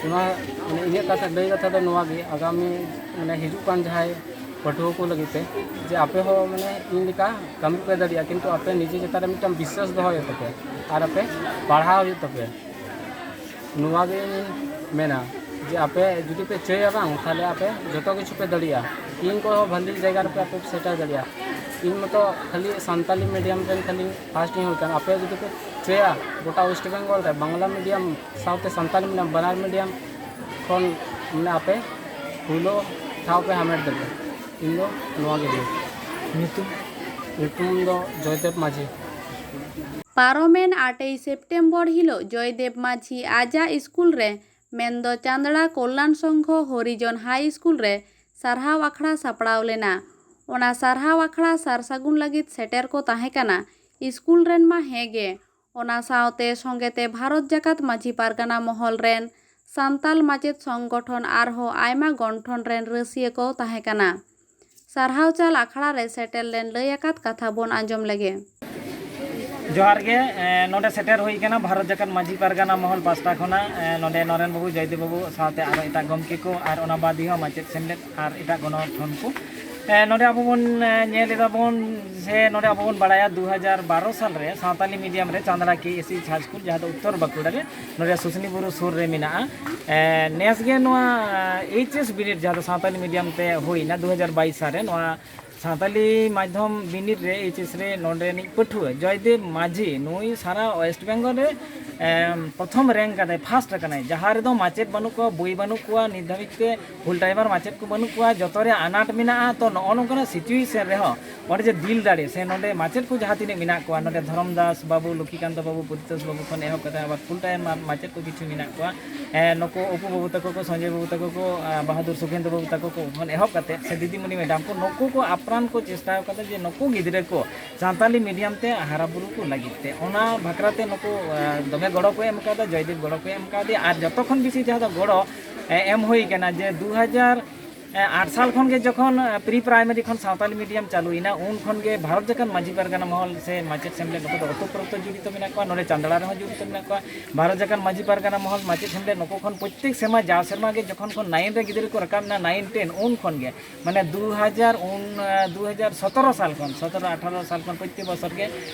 ᱚᱱᱟ, ᱢᱟᱱᱮ, ᱤᱧᱟᱹᱜ ᱠᱟᱛᱷᱟ, ᱞᱟᱹᱭ ᱠᱟᱛᱷᱟ ᱫᱚ ᱱᱚᱣᱟ ᱜᱮ, ᱟᱜᱟᱢᱤ, ᱢᱟᱱᱮ, ᱦᱤᱡᱩᱜ ᱠᱟᱱ ᱡᱟᱦᱟᱸᱭ ᱯᱟᱹᱴᱷᱩᱣᱟᱹ ᱠᱚ ᱞᱟᱹᱜᱤᱫ ᱛᱮ, ᱡᱮ ᱟᱯᱮ ᱦᱚᱸ, ᱢᱟᱱᱮ, ᱤᱧ ᱞᱮᱠᱟ ᱠᱟᱹᱢᱤ ᱯᱮ ᱫᱟᱲᱮᱭᱟᱜᱼᱟ, ᱠᱤᱱᱛᱩ ᱟᱯᱮ ᱱᱤᱡᱮ ᱪᱮᱛᱟᱱ ᱨᱮ ᱢᱤᱫᱴᱟᱝ ᱵᱤᱥᱥᱟᱥ ᱫᱚᱦᱚᱭ ᱦᱩᱭᱩᱜ ᱛᱟᱯᱮᱭᱟ ᱟᱨ ᱟᱯᱮ ᱯᱟᱲᱦᱟᱣ ᱦᱩᱭᱩᱜ ᱛᱟᱯᱮᱭᱟ᱾ ᱱᱚᱣᱟ ᱜᱮ ᱤᱧ ᱢᱮᱱᱟ, ᱡᱮ ᱟᱯᱮ ᱡᱩᱫᱤ ᱯᱮ ᱪᱟᱹᱭᱟ ᱵᱟᱝ, ᱛᱟᱦᱞᱮ ᱟᱯᱮ ᱡᱚᱛᱚ ᱠᱤᱪᱷᱩ ᱯᱮ ᱫᱟᱲᱮᱭᱟᱜᱼᱟ᱾ ᱤᱧ ᱠᱷᱚᱱ ᱦᱚᱸ ᱵᱷᱟᱹᱞᱤ ᱡᱟᱭᱜᱟ ᱨᱮᱯᱮ ᱟᱯᱮ ᱯᱮ ᱥᱮᱴᱮᱨ ᱫᱟᱲᱮᱭᱟᱜᱼᱟ᱾ ᱤᱧ ᱢᱚᱛᱚ ᱠᱷᱟᱹᱞᱤ ᱥᱟᱱᱛᱟᱞᱤ ᱢᱤᱰᱤᱭᱟᱢ ᱨᱮᱱ ᱠᱷᱟᱹᱞᱤ ᱯᱷᱟᱥᱴ ᱤᱧ ᱦᱩᱭ ᱠᱟᱱᱟ᱾ ᱟᱯᱮ ᱡᱩᱫᱤ ᱯᱮ ᱪᱟᱹᱭᱟ ᱜᱚᱴᱟ ᱳᱭᱮᱥᱴ ᱵᱮᱝᱜᱚᱞ ᱨᱮ ᱵᱟᱝᱞᱟ ᱢᱤᱰᱤᱭᱟᱢ ᱥᱟᱶᱛᱮ ᱥᱟᱱᱛᱟᱞᱤ ᱢᱤᱰᱤᱭᱟᱢ, ᱵᱟᱱᱟᱨ ᱢᱤᱰᱤᱭᱟᱢ ᱠᱷᱚᱱ, ᱢᱟᱱᱮ, ᱟᱯᱮ ᱯᱩᱭᱞᱩ ᱴᱷᱟᱶ ᱯᱮ ᱦᱟᱢᱮᱴ ᱫᱟᱲᱮᱭᱟᱜᱼᱟ᱾ ᱤᱧ ᱫᱚ ᱱᱚᱣᱟ ᱜᱮ ᱞᱟᱹᱭ᱾ ᱧᱩᱛᱩᱢ? ᱧᱩᱛᱩᱢ ᱫᱚ ᱡᱚᱭᱫᱮᱵ ᱢᱟᱹᱡᱷᱤ᱾ ᱯᱟᱨᱚᱢᱮᱱ ᱟᱴᱮᱭ ᱥᱮᱯᱴᱮᱢᱵᱚᱨ ᱦᱤᱞᱚᱜ ᱡᱚᱭᱫᱮᱵ ᱢᱟᱹᱡᱷᱤ ᱟᱡᱟᱜ ᱥᱠᱩᱞ ᱨᱮ, ᱢᱮᱱᱫᱚ ᱪᱟᱸᱫᱽᱲᱟ ᱠᱚᱞᱞᱟᱱ ᱥᱚᱝᱜᱷᱚ ᱦᱚᱨᱤᱡᱚᱱ ᱦᱟᱭ ᱥᱠᱩᱞ ᱨᱮ ᱥᱟᱨᱦᱟᱣ ᱟᱠᱷᱲᱟ ᱥᱟᱯᱲᱟᱣ ᱞᱮᱱᱟ᱾ ᱚᱱᱟ ᱥᱟᱨᱦᱟᱣ ᱟᱠᱷᱲᱟ ᱥᱟᱨ ᱥᱟᱹᱜᱩᱱ ᱞᱟᱹᱜᱤᱫ ᱥᱮᱴᱮᱨ ᱠᱚ ᱛᱟᱦᱮᱸ ᱠᱟᱱᱟ ᱥᱠᱩᱞ ᱨᱮᱱ ᱢᱟ ᱦᱮᱸ ᱜᱮ, ᱚᱱᱟ ᱥᱟᱶᱛᱮ ᱥᱚᱸᱜᱮ ᱛᱮ ᱵᱷᱟᱨᱚᱛ ᱡᱟᱠᱟᱛ ᱢᱟᱹᱡᱷᱤ ᱯᱟᱨᱜᱟᱱᱟ ᱢᱚᱦᱚᱞ ᱨᱮᱱ ᱥᱟᱱᱛᱟᱞ ᱢᱟᱪᱮᱫ ᱥᱚᱝᱜᱚᱴᱷᱚᱱ ᱟᱨᱦᱚᱸ ᱟᱭᱢᱟ ᱜᱚᱱᱴᱷᱚᱱ ᱨᱮᱱ ᱨᱟᱹᱥᱤᱭᱟᱹ ᱠᱚ ᱛᱟᱦᱮᱸ ᱠᱟᱱᱟ᱾ ᱥᱟᱨᱦᱟᱣ ᱪᱟᱞ ᱟᱠᱷᱲᱟ ᱨᱮ ᱥᱮᱴᱮᱨ ᱞᱮᱱ ᱞᱟᱹᱭ ᱟᱠᱟᱫ ᱠᱟᱛᱷᱟ ᱵᱚᱱ ᱟᱸᱡᱚᱢ ᱞᱮᱜᱮ᱾ ᱡᱚᱦᱟᱨ ᱜᱮ᱾ ᱮᱸ, ᱱᱚᱰᱮ ᱥᱮᱴᱮᱨ ᱦᱩᱭ ᱠᱟᱱᱟ ᱵᱷᱟᱨᱚᱛ ᱡᱟᱠᱟᱛ ᱢᱟᱹᱡᱷᱤ ᱯᱟᱨᱜᱟᱱᱟ ᱢᱚᱦᱚᱞ ᱯᱟᱥᱴᱟ ᱠᱷᱚᱱᱟᱜ, ᱮᱸ, ᱱᱚᱰᱮ ᱱᱚᱨᱮᱱ ᱵᱟᱹᱵᱩ, ᱡᱚᱭᱫᱮᱵ ᱵᱟᱹᱵᱩ ᱥᱟᱶᱛᱮ ᱟᱨᱚ ᱮᱴᱟᱜ ᱜᱚᱢᱠᱮ ᱠᱚ ᱟᱨ ᱚᱱᱟ ᱵᱟᱫ ᱦᱚᱸ ᱢᱟᱪᱮᱫ ᱥᱮᱢᱞᱮᱫ ᱟᱨ ᱮᱴᱟᱜ ᱜᱚᱱᱚᱴᱷᱚᱱ ᱠᱚ᱾ ᱦᱮᱸ, ᱱᱚᱰᱮ ᱟᱵᱚ ᱵᱚᱱ ᱧᱮᱞ ᱮᱫᱟ ᱵᱚᱱ ᱥᱮ ᱱᱚᱰᱮ ᱟᱵᱚ ᱵᱚᱱ ᱵᱟᱲᱟᱭᱟ, ᱫᱩ ᱦᱟᱡᱟᱨ ᱵᱟᱨᱚ ᱥᱟᱞ ᱨᱮ ᱥᱟᱶᱛᱟᱞᱤ ᱢᱤᱰᱤᱭᱟᱢ ᱨᱮ ᱪᱟᱸᱫᱽᱲᱟ ᱠᱮ ᱮᱥ ᱮᱭᱤᱪ ᱦᱟᱭ ᱥᱠᱩᱞ, ᱡᱟᱦᱟᱸ ᱫᱚ ᱩᱛᱛᱚᱨ ᱵᱟᱸᱠᱩᱲᱟ ᱨᱮ, ᱱᱚᱰᱮ ᱥᱩᱥᱱᱤ ᱵᱩᱨᱩ ᱥᱩᱨ ᱨᱮ ᱢᱮᱱᱟᱜᱼᱟ᱾ ᱱᱮᱥ ᱜᱮ ᱱᱚᱣᱟ ᱮᱭᱤᱪ ᱮᱥ ᱵᱤᱱᱤᱰ, ᱡᱟᱦᱟᱸ ᱫᱚ ᱥᱟᱶᱛᱟᱞᱤ ᱢᱤᱰᱤᱭᱟᱢ ᱛᱮ ᱦᱩᱭᱱᱟ ᱫᱩ ᱦᱟᱡᱟᱨ ᱵᱟᱭᱤᱥ ᱥᱟᱞ ᱨᱮ, ᱱᱚᱣᱟ ᱥᱟᱶᱛᱟᱞᱤ ᱢᱟᱫᱽᱫᱷᱚᱢ ᱵᱤᱱᱤᱰ ᱨᱮ ᱮᱭᱤᱪ ᱮᱥ ᱨᱮ ᱱᱚᱰᱮᱱᱤᱡ ᱯᱟᱹᱴᱷᱩᱣᱟᱹ ᱡᱚᱭᱫᱮᱵ ᱢᱟᱹᱡᱷᱤ, ᱱᱩᱭ ᱥᱟᱨᱟ ᱳᱭᱮᱥᱴ ᱵᱮᱝᱜᱚᱞ ᱨᱮ ᱯᱨᱚᱛᱷᱚᱢ ᱨᱮᱝᱠ ᱠᱟᱫᱟᱭ, ᱯᱷᱟᱥᱴ ᱟᱠᱟᱱᱟᱭ᱾ ᱡᱟᱦᱟᱸ ᱨᱮᱫᱚ ᱢᱟᱪᱮᱫ ᱵᱟᱹᱱᱩᱜ ᱠᱚᱣᱟ, ᱵᱳᱭ ᱵᱟᱹᱱᱩᱜ ᱠᱚᱣᱟ, ᱱᱤᱛ ᱫᱷᱟᱹᱵᱤᱡ ᱛᱮ ᱯᱷᱩᱞ ᱴᱟᱭᱢᱟᱨ ᱢᱟᱪᱮᱫ ᱠᱚ ᱵᱟᱹᱱᱩᱜ ᱠᱚᱣᱟ, ᱡᱚᱛᱚ ᱨᱮᱭᱟᱜ ᱟᱱᱟᱴ ᱢᱮᱱᱟᱜᱼᱟ᱾ ᱛᱚ, ᱱᱚᱜᱼᱚ ᱱᱚᱝᱠᱟᱱᱟᱜ ᱥᱤᱪᱩᱭᱮᱥᱚᱱ ᱨᱮᱦᱚᱸ ᱚᱸᱰᱮ ᱡᱮ ᱫᱤᱞ ᱫᱟᱲᱮ ᱥᱮ ᱱᱚᱰᱮ ᱢᱟᱪᱮᱫ ᱠᱚ ᱡᱟᱦᱟᱸ ᱛᱤᱱᱟᱹᱜ ᱢᱮᱱᱟᱜ ᱠᱚᱣᱟ, ᱱᱚᱰᱮ ᱫᱷᱚᱨᱚᱢ ᱫᱟᱥ ᱵᱟᱹᱵᱩ, ᱞᱚᱠᱠᱷᱤᱠᱟᱱᱛᱚ ᱵᱟᱹᱵᱩ, ᱯᱚᱨᱤᱛᱳᱥ ᱵᱟᱹᱵᱩ ᱠᱷᱚᱱ ᱮᱦᱚᱵ ᱠᱟᱛᱮ ᱟᱵᱟᱨ ᱯᱷᱩᱞ ᱴᱟᱭᱢᱟᱨ ᱢᱟᱪᱮᱫ ᱠᱚ ᱠᱤᱪᱷᱩ ᱢᱮᱱᱟᱜ ᱠᱚᱣᱟ, ᱱᱩᱠᱩ ᱚᱯᱩ ᱵᱟᱹᱵᱩ ᱛᱟᱠᱚ ᱠᱚ, ᱥᱚᱧᱡᱚᱭ ᱵᱟᱹᱵᱩ ᱛᱟᱠᱚ ᱠᱚ, ᱵᱟᱦᱟᱫᱩᱨ ᱥᱩᱠᱷᱮᱱᱫᱨᱚ ᱵᱟᱹᱵᱩ ᱛᱟᱠᱚ ᱠᱚ ᱠᱷᱚᱱ ᱮᱦᱚᱵ ᱠᱟᱛᱮ ᱥᱮ ᱫᱤᱫᱤᱢᱩᱱᱤ ᱢᱮᱰᱟᱢ ᱠᱚ, ᱱᱩᱠᱩ ᱠᱚ ᱟᱯᱨᱟᱱ ᱠᱚ ᱪᱮᱥᱴᱟ ᱟᱠᱟᱫᱟ ᱡᱮ ᱱᱩᱠᱩ ᱜᱤᱫᱽᱨᱟᱹ ᱠᱚ ᱥᱟᱱᱛᱟᱞᱤ ᱢᱤᱰᱤᱭᱟᱢ ᱛᱮ ᱦᱟᱨᱟ ᱵᱩᱨᱩ ᱠᱚ ᱞᱟᱹᱜᱤᱫ ᱛᱮ᱾ ᱚᱱᱟ ᱵᱟᱠᱷᱨᱟ ᱛᱮ ᱱᱩᱠᱩ ᱫᱚᱢᱮ ᱜᱚᱲᱚ ᱠᱚ ᱮᱢ ᱠᱟᱫᱟ, ᱡᱚᱭᱫᱮᱵ ᱜᱚᱲᱚ ᱠᱚ ᱮᱢ ᱠᱟᱫᱮᱭᱟ᱾ ᱟᱨ ᱡᱚᱛᱚ ᱠᱷᱚᱱ ᱵᱮᱥᱤ ᱡᱟᱦᱟᱸ ᱫᱚ ᱜᱚᱲᱚ ᱮᱢ ᱦᱩᱭ ᱠᱟᱱᱟ ᱡᱮ ᱫᱩ ᱦᱟᱡᱟᱨ ᱟᱴ ᱥᱟᱞ ᱠᱷᱚᱱ ᱜᱮ ᱡᱚᱠᱷᱚᱱ ᱯᱨᱤ ᱯᱨᱟᱭᱢᱟᱨᱤ ᱠᱷᱚᱱ ᱥᱟᱶᱛᱟᱞᱤ ᱢᱤᱰᱤᱭᱟᱢ ᱪᱟᱹᱞᱩᱭᱮᱱᱟ, ᱩᱱ ᱠᱷᱚᱱ ᱜᱮ ᱵᱷᱟᱨᱚᱛ ᱡᱟᱠᱟᱛ ᱢᱟᱹᱡᱷᱤ ᱯᱟᱨᱜᱟᱱᱟ ᱢᱚᱦᱚᱞ ᱥᱮ ᱢᱟᱪᱮᱫ ᱥᱮᱢᱞᱮᱫ ᱱᱩᱠᱩ ᱫᱚ ᱳᱛᱳᱛᱯᱨᱳᱛᱚ ᱡᱚᱲᱤᱛᱚ ᱢᱮᱱᱟᱜ ᱠᱚᱣᱟ, ᱱᱚᱰᱮ ᱪᱟᱸᱫᱽᱲᱟ ᱨᱮᱦᱚᱸ ᱡᱚᱲᱤᱛᱚ ᱢᱮᱱᱟᱜ ᱠᱚᱣᱟ᱾ ᱵᱷᱟᱨᱚᱛ ᱡᱟᱠᱟᱛ ᱢᱟᱹᱡᱷᱤ ᱯᱟᱨᱜᱟᱱᱟ ᱢᱚᱦᱚᱞ ᱢᱟᱪᱮᱫ ᱥᱮᱢᱞᱮᱫ ᱱᱩᱠᱩ ᱠᱷᱚᱱ ᱯᱨᱚᱛᱛᱮᱠ ᱥᱮᱨᱢᱟ, ᱡᱟᱣ ᱥᱮᱨᱢᱟ ᱜᱮ ᱡᱚᱠᱷᱚᱱ ᱠᱷᱚᱱ ᱱᱟᱭᱤᱱ ᱨᱮ ᱜᱤᱫᱽᱨᱟᱹ ᱠᱚ ᱨᱟᱠᱟᱵ ᱮᱱᱟ, ᱱᱟᱭᱤᱱ ᱴᱮᱱ, ᱩᱱ ᱠᱷᱚᱱ ᱜᱮ ᱢᱟᱱᱮ ᱫᱩ ᱦᱟᱡᱟᱨ ᱩᱱ, ᱫᱩ ᱦᱟᱡᱟᱨ ᱥᱚᱛᱨᱚ ᱥᱟᱞ ᱠᱷᱚᱱ, ᱥᱚᱛᱨᱚ ᱟᱴᱷᱟᱨᱚ ᱥᱟᱞ ᱠᱷᱚᱱ ᱯᱨᱚᱛᱛᱮᱠ ᱵᱚᱪᱷᱚᱨ ᱜᱮ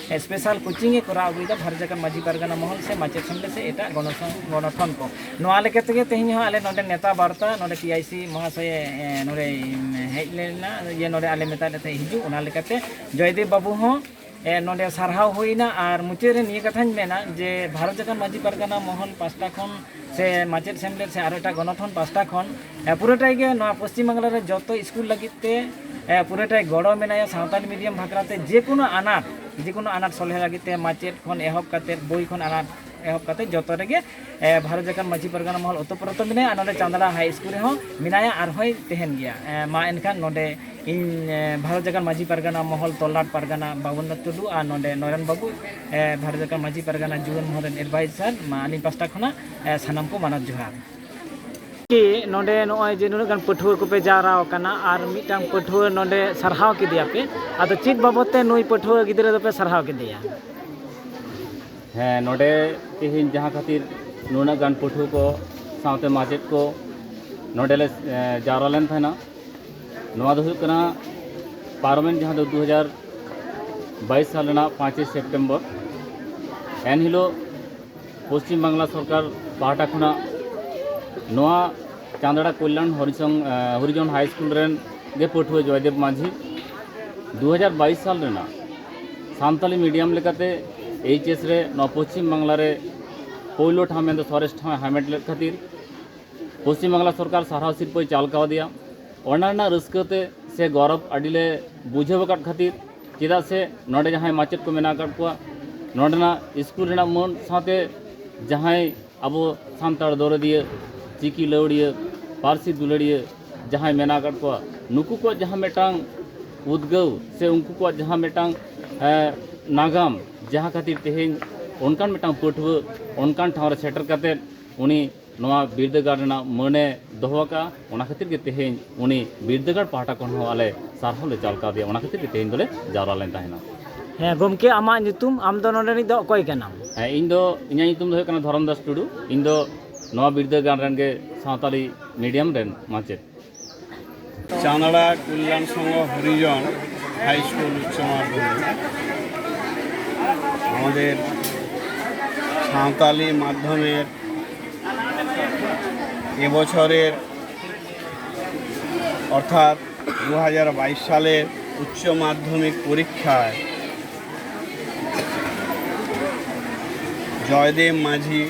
ᱥᱯᱮᱥᱟᱞ ᱠᱳᱪᱤᱝ ᱮ ᱠᱚᱨᱟᱣ ᱟᱹᱜᱩᱭᱮᱫᱟ ᱵᱷᱟᱨᱚᱛ ᱡᱟᱠᱟᱛ ᱢᱟᱹᱡᱷᱤ ᱯᱟᱨᱜᱟᱱᱟ ᱢᱚᱦᱚᱞ ᱥᱮ ᱢᱟᱪᱮᱫ ᱥᱮᱢᱞᱮᱫ ᱥᱮ ᱮᱴᱟᱜ ᱜᱚᱱᱚᱥᱚᱝ-, ᱜᱚᱱᱚᱴᱷᱚᱱ ᱠᱚ᱾ ᱱᱚᱣᱟ ᱞᱮᱠᱟ ᱛᱮᱜᱮ ᱛᱮᱦᱮᱧ ᱦᱚᱸ ᱟᱞᱮ ᱱᱚᱰᱮ ᱱᱮᱛᱟ ᱵᱟᱨᱛᱟ ᱱᱚᱰᱮ ᱴᱤ ᱟᱭ ᱥᱤ ᱢᱚᱦᱟᱥᱚᱭᱮ, ᱮ, ᱱᱚᱰᱮ ᱦᱮᱡ ᱞᱮᱱᱟ, ᱡᱮ ᱱᱚᱰᱮ ᱟᱞᱮ ᱢᱮᱛᱟᱫ ᱞᱮ ᱛᱟᱦᱮᱸᱫ ᱦᱤᱡᱩᱜ, ᱚᱱᱟ ᱞᱮᱠᱟᱛᱮ ᱡᱚᱭᱫᱮᱵ ᱵᱟᱹᱵᱩ ᱦᱚᱸ ᱮ, ᱱᱚᱰᱮ ᱥᱟᱨᱦᱟᱣ ᱦᱩᱭᱱᱟ᱾ ᱟᱨ ᱢᱩᱪᱟᱹᱫ ᱨᱮ ᱱᱤᱭᱟᱹ ᱠᱟᱛᱷᱟᱧ ᱢᱮᱱᱟ ᱡᱮ ᱵᱷᱟᱨᱚᱛ ᱡᱟᱠᱟᱛ ᱢᱟᱹᱡᱷᱤ ᱯᱟᱨᱜᱟᱱᱟ ᱢᱚᱦᱚᱞ ᱯᱟᱥᱴᱟ ᱠᱷᱚᱱ ᱥᱮ ᱢᱟᱪᱮᱫ ᱥᱮᱢᱞᱮᱫ ᱥᱮ ᱟᱨ ᱮᱴᱟᱜ ᱜᱚᱱᱚᱴᱷᱚᱱ ᱯᱟᱥᱴᱟ ᱠᱷᱚᱱ, ᱮ, ᱯᱩᱨᱟᱹᱴᱟᱭ ᱜᱮ ᱱᱚᱣᱟ ᱯᱚᱥᱪᱤᱢ ᱵᱟᱝᱞᱟ ᱨᱮ ᱡᱚᱛᱚ ᱥᱠᱩᱞ ᱞᱟᱹᱜᱤᱫ ᱛᱮ, ᱮ, ᱯᱩᱨᱟᱹᱴᱟᱭ ᱜᱚᱲᱚ ᱢᱮᱱᱟᱭᱟ᱾ ᱥᱟᱶᱛᱟᱞᱤ ᱢᱤᱰᱤᱭᱟᱢ ᱵᱟᱠᱷᱨᱟ ᱛᱮ ᱡᱮᱠᱳᱱᱳ ᱟᱱᱟᱴ, ᱡᱮᱠᱳᱱᱳ ᱟᱱᱟᱴ ᱥᱚᱞᱦᱮ ᱞᱟᱹᱜᱤᱫ ᱛᱮ ᱢᱟᱪᱮᱫ ᱠᱷᱚᱱ ᱮᱦᱚᱵ ᱠᱟᱛᱮ, ᱵᱳᱭ ᱠᱷᱚᱱ ᱟᱱᱟᱴ ᱮᱦᱚᱵ ᱠᱟᱛᱮ ᱡᱚᱛᱚ ᱨᱮᱜᱮ, ᱮ, ᱵᱷᱟᱨᱚᱛ ᱡᱟᱠᱟᱛ ᱢᱟᱹᱡᱷᱤ ᱯᱟᱨᱜᱟᱱᱟ ᱢᱚᱦᱚᱞ ᱳᱛᱯᱨᱳᱛᱚ ᱢᱮᱱᱟᱭᱟ᱾ ᱟᱨ ᱱᱚᱰᱮ ᱪᱟᱸᱫᱽᱲᱟ ᱦᱟᱭ ᱥᱠᱩᱞ ᱨᱮᱦᱚᱸ ᱢᱮᱱᱟᱭᱟ ᱟᱨ ᱦᱚᱸᱭ ᱛᱟᱦᱮᱱ ᱜᱮᱭᱟ᱾ ᱮ, ᱢᱟ ᱮᱱᱠᱷᱟᱱ ᱱᱚᱰᱮ ᱤᱧ, ᱮ, ᱵᱷᱟᱨᱚᱛ ᱡᱟᱠᱟᱛ ᱢᱟᱹᱡᱷᱤ ᱯᱟᱨᱜᱟᱱᱟ ᱢᱚᱦᱚᱞ ᱛᱚᱞᱞᱟᱴ ᱯᱟᱨᱜᱟᱱᱟ ᱵᱟᱵᱩᱱᱟᱛᱷ ᱴᱩᱰᱩ ᱟᱨ ᱱᱚᱰᱮ ᱱᱚᱨᱮᱱ ᱵᱟᱹᱵᱩ, ᱮ, ᱵᱷᱟᱨᱚᱛ ᱡᱟᱠᱟᱛ ᱢᱟᱹᱡᱷᱤ ᱯᱟᱨᱜᱟᱱᱟ ᱡᱩᱣᱟᱹᱱ ᱢᱚᱦᱚᱞ ᱨᱮᱱ ᱮᱰᱵᱟᱭᱡᱟᱨ, ᱢᱟ ᱟᱹᱞᱤᱧ ᱯᱟᱥᱴᱟ ᱠᱷᱚᱱᱟᱜ, ᱮ, ᱥᱟᱱᱟᱢ ᱠᱚ ᱢᱟᱱᱚᱛ ᱡᱚᱦᱟᱨ᱾ ᱠᱤ ᱱᱚᱰᱮ ᱱᱚᱜᱼᱚᱭ ᱡᱮ ᱱᱩᱱᱟᱹᱜ ᱜᱟᱱ ᱯᱟᱹᱴᱷᱩᱣᱟᱹ ᱠᱚᱯᱮ ᱡᱟᱣᱨᱟ ᱟᱠᱟᱱᱟ ᱟᱨ ᱢᱤᱫᱴᱟᱝ ᱯᱟᱹᱴᱷᱩᱣᱟᱹ ᱱᱚᱰᱮ ᱥᱟᱨᱦᱟᱣ ᱠᱮᱫᱮᱭᱟᱯᱮ, ᱟᱫᱚ ᱪᱮᱫ ᱵᱟᱵᱚᱫ ᱛᱮ ᱱᱩᱭ ᱯᱟᱹᱴᱷᱩᱣᱟᱹ ᱜᱤᱫᱽᱨᱟᱹ ᱫᱚᱯᱮ ᱥᱟᱨᱦᱟᱣ ᱠᱮᱫᱮᱭᱟ? ᱦᱮᱸ, ᱱᱚᱰᱮ ᱛᱮᱦᱮᱧ ᱡᱟᱦᱟᱸ ᱠᱷᱟᱹᱛᱤᱨ ᱱᱩᱱᱟᱹᱜ ᱜᱟᱱ ᱯᱟᱹᱴᱷᱩᱣᱟᱹ ᱠᱚ ᱥᱟᱶᱛᱮ ᱢᱟᱪᱮᱫ ᱠᱚ ᱱᱚᱰᱮ ᱞᱮ, ᱮ, ᱡᱟᱣᱨᱟ ᱞᱮᱱ ᱛᱟᱦᱮᱱᱟ, ᱱᱚᱣᱟ ᱫᱚ ᱦᱩᱭᱩᱜ ᱠᱟᱱᱟ ᱯᱟᱨᱚᱢᱮᱱ, ᱡᱟᱦᱟᱸ ᱫᱚ ᱫᱩ ᱦᱟᱡᱟᱨ ᱵᱟᱭᱤᱥ ᱥᱟᱞ ᱨᱮᱱᱟᱜ ᱯᱟᱸᱪᱮᱭ ᱥᱮᱯᱴᱮᱢᱵᱚᱨ, ᱮᱱᱦᱤᱞᱳᱜ ᱯᱚᱥᱪᱤᱢ ᱵᱟᱝᱞᱟ ᱥᱚᱨᱠᱟᱨ ᱯᱟᱦᱴᱟ ᱠᱷᱚᱱᱟᱜ ᱱᱚᱣᱟ ᱪᱟᱸᱫᱲᱟ ᱠᱚᱞᱭᱟᱱ ᱦᱚᱨᱤᱥᱚᱝ-, ᱮ, ᱦᱚᱨᱤᱡᱚᱱ ᱦᱟᱭ ᱥᱠᱩᱞ ᱨᱮᱱ ᱜᱮ ᱯᱟᱹᱴᱷᱩᱣᱟᱹ ᱡᱚᱭᱫᱮᱵ ᱢᱟᱹᱡᱷᱤ ᱫᱩ ᱦᱟᱡᱟᱨ ᱵᱟᱭᱤᱥ ᱥᱟᱞ ᱨᱮᱱᱟᱜ ᱥᱟᱱᱛᱟᱞᱤ ᱢᱤᱰᱤᱭᱟᱢ ᱞᱮᱠᱟᱛᱮ ᱮᱭᱤᱪ ᱮᱥ ᱨᱮ ᱱᱚᱣᱟ ᱯᱚᱥᱪᱤᱢ ᱵᱟᱝᱞᱟ ᱨᱮ ᱯᱳᱭᱞᱳ ᱴᱷᱟᱶ ᱢᱮᱱᱫᱚ ᱥᱚᱨᱮᱥ ᱴᱷᱟᱶ ᱮ ᱦᱟᱢᱮᱴ ᱞᱮᱫ ᱠᱷᱟᱹᱛᱤᱨ ᱯᱚᱥᱪᱤᱢ ᱵᱟᱝᱞᱟ ᱥᱚᱨᱠᱟᱨ ᱥᱟᱨᱦᱟᱣ ᱥᱤᱨᱯᱟᱹᱭ ᱪᱟᱞ ᱠᱟᱣᱫᱮᱭᱟ᱾ ᱚᱱᱟ ᱨᱮᱱᱟᱜ ᱨᱟᱹᱥᱠᱟᱹ ᱛᱮ ᱥᱮ ᱜᱚᱨᱚᱵᱽ ᱟᱹᱰᱤᱞᱮ ᱵᱩᱡᱷᱟᱹᱣ ᱟᱠᱟᱫ ᱠᱷᱟᱹᱛᱤᱨ, ᱪᱮᱫᱟᱜ ᱥᱮ ᱱᱚᱰᱮ ᱡᱟᱦᱟᱸᱭ ᱢᱟᱪᱮᱫ ᱠᱚ ᱢᱮᱱᱟᱜ ᱟᱠᱟᱫ ᱠᱚᱣᱟ, ᱱᱚᱰᱮᱱᱟᱜ ᱥᱠᱩᱞ ᱨᱮᱱᱟᱜ ᱢᱟᱹᱱ ᱥᱟᱶᱛᱮ ᱡᱟᱦᱟᱸᱭ ᱟᱵᱚ ᱥᱟᱱᱛᱟᱲ ᱫᱚᱨᱚᱫᱤᱭᱟᱹ, ᱪᱤᱠᱤ ᱞᱟᱹᱣᱲᱤᱭᱟᱹ, ᱯᱟᱹᱨᱥᱤ ᱫᱩᱞᱟᱹᱲᱤᱭᱟᱹ ᱡᱟᱦᱟᱸᱭ ᱢᱮᱱᱟᱜ ᱟᱠᱟᱫ ᱠᱚᱣᱟ, ᱱᱩᱠᱩ ᱠᱚᱣᱟᱜ ᱡᱟᱦᱟᱸ ᱢᱤᱫᱴᱟᱝ ᱩᱫᱽᱜᱟᱹᱣ ᱥᱮ ᱩᱱᱠᱩ ᱠᱚᱣᱟᱜ ᱡᱟᱦᱟᱸ ᱢᱤᱫᱴᱟᱝ, ᱮ, ᱱᱟᱜᱟᱢ, ᱡᱟᱦᱟᱸ ᱠᱷᱟᱹᱛᱤᱨ ᱛᱮᱦᱮᱧ ᱚᱱᱠᱟᱱ ᱢᱤᱫᱴᱟᱝ ᱯᱟᱹᱴᱷᱩᱣᱟᱹ ᱚᱱᱠᱟᱱ ᱴᱷᱟᱶ ᱨᱮ ᱥᱮᱴᱮᱨ ᱠᱟᱛᱮᱫ ᱩᱱᱤ ᱱᱚᱣᱟ ᱵᱤᱨᱫᱟᱹᱜᱟᱲ ᱨᱮᱱᱟᱜ ᱢᱟᱹᱱᱮ ᱫᱚᱦᱚ ᱟᱠᱟᱫᱼᱟ᱾ ᱚᱱᱟ ᱠᱷᱟᱹᱛᱤᱨ ᱜᱮ ᱛᱮᱦᱮᱧ ᱩᱱᱤ ᱵᱤᱨᱫᱟᱹᱜᱟᱲ ᱯᱟᱦᱴᱟ ᱠᱷᱚᱱ ᱦᱚᱸ ᱟᱞᱮ ᱥᱟᱨᱦᱟᱣ ᱞᱮ ᱪᱟᱞ ᱠᱟᱣᱫᱮᱭᱟ᱾ ᱚᱱᱟ ᱠᱷᱟᱹᱛᱤᱨ ᱜᱮ ᱛᱮᱦᱮᱧ ᱫᱚᱞᱮ ᱡᱟᱣᱨᱟ ᱞᱮᱱ ᱛᱟᱦᱮᱱᱟ᱾ ᱦᱮᱸ ᱜᱚᱢᱠᱮ, ᱟᱢᱟᱜ ᱧᱩᱛᱩᱢ, ᱟᱢ ᱫᱚ ᱱᱚᱰᱮ ᱨᱤᱱᱤᱡ ᱫᱚ ᱚᱠᱚᱭ ᱠᱟᱱᱟᱢ? ᱦᱮᱸ, ᱤᱧ ᱫᱚ, ᱤᱧᱟᱹᱜ ᱧᱩᱛᱩᱢ ᱫᱚ ᱦᱩᱭᱩᱜ ᱠᱟᱱᱟ ᱫᱷᱚᱨᱚᱢ ᱫᱟᱥ ᱴᱩᱰᱩ᱾ ᱤᱧ ᱫᱚ ᱱᱚᱣᱟ ᱵᱤᱨᱫᱟᱹᱜᱟᱲ ᱨᱮᱱ ᱜᱮ ᱥᱟᱶᱛᱟᱞᱤ ᱢᱤᱰᱤᱭᱟᱢ ᱨᱮᱱ ᱢᱟᱪᱮᱫ᱾ চাঁদড়া কল্যাণ সংঘ হরিজন হাই স্কুল উচ্চ মাধ্যমিক আমাদের সাঁওতালি মাধ্যমের এবছরের অর্থাৎ দু হাজার বাইশ সালের উচ্চ মাধ্যমিক পরীক্ষায় জয়দেব মাঝি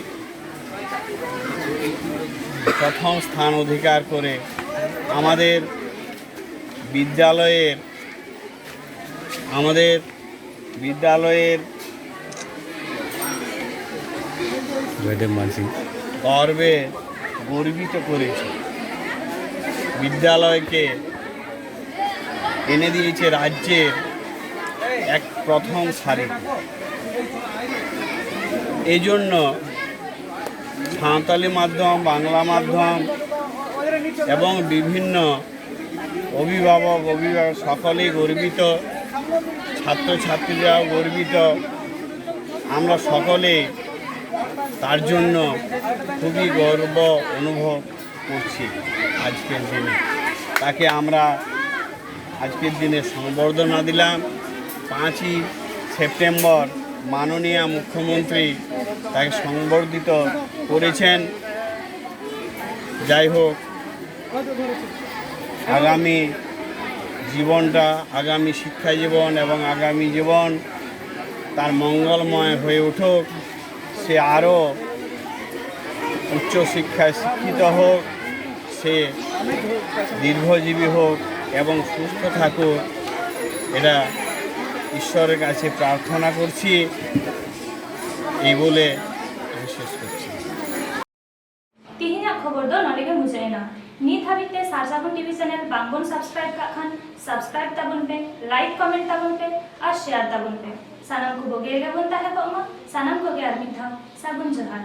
প্রথম স্থান অধিকার করে আমাদের বিদ্যালয়ের আমাদের বিদ্যালয়ের জয়দেব মাঝি গর্বে গর্বিত করেছে, বিদ্যালয়কে এনে দিয়েছে রাজ্যের এক প্রথম সারি। এই জন্য সাঁওতালি মাধ্যম, বাংলা মাধ্যম এবং বিভিন্ন অভিভাবক, অভিভাবক সকলেই গর্বিত, ছাত্রছাত্রীরাও গর্বিত। আমরা সকলেই তার জন্য খুবই গর্ব অনুভব করছি আজকের দিনে। তাকে আমরা আজকের দিনে সংবর্ধনা দিলাম। পাঁচই সেপ্টেম্বর মাননীয় মুখ্যমন্ত্রী তাকে সংবর্ধিত করেছেন। যাই হোক, আগামী জীবনটা, আগামী শিক্ষা জীবন এবং আগামী জীবন তার মঙ্গলময় হয়ে উঠুক। সে আরও উচ্চশিক্ষায় শিক্ষিত হোক, সে দীর্ঘজীবী হোক এবং সুস্থ থাকুক, এটা ঈশ্বরের কাছে প্রার্থনা করছি। এই বলে আমি শেষ করছি। ᱛᱮᱦᱮᱧᱟᱜ ᱠᱷᱚᱵᱚᱨ ᱫᱚ ᱱᱚᱰᱮ ᱜᱮ ᱢᱩᱪᱟᱹᱫ ᱮᱱᱟ᱾ ᱱᱤᱛ ᱦᱟᱹᱵᱤᱡ ᱛᱮ ᱥᱟᱨ ᱥᱟᱹᱜᱩᱱ ᱴᱤᱵᱷᱤ ᱪᱮᱱᱮᱞ ᱵᱟᱝᱵᱚᱱ ᱥᱟᱵᱥᱠᱨᱟᱭᱤᱵ ᱠᱟᱜ ᱠᱷᱟᱱ ᱥᱟᱵᱥᱠᱨᱟᱭᱤᱵ ᱛᱟᱵᱚᱱ ᱯᱮ, ᱞᱟᱭᱤᱠ ᱠᱚᱢᱮᱱᱴ ᱛᱟᱵᱚᱱ ᱯᱮ ᱟᱨ ᱥᱮᱭᱟᱨ ᱛᱟᱵᱚᱱ ᱯᱮ᱾ ᱥᱟᱱᱟᱢ ᱠᱚ ᱵᱩᱜᱤ ᱨᱮᱜᱮ ᱵᱚᱱ ᱛᱟᱦᱮᱸ ᱠᱚᱜ ᱢᱟ᱾ ᱥᱟᱱᱟᱢ ᱠᱚᱜᱮ ᱟᱨ ᱢᱤᱫ ᱫᱷᱟᱣ ᱥᱟᱹᱜᱩᱱ ᱡᱚᱦᱟᱨ᱾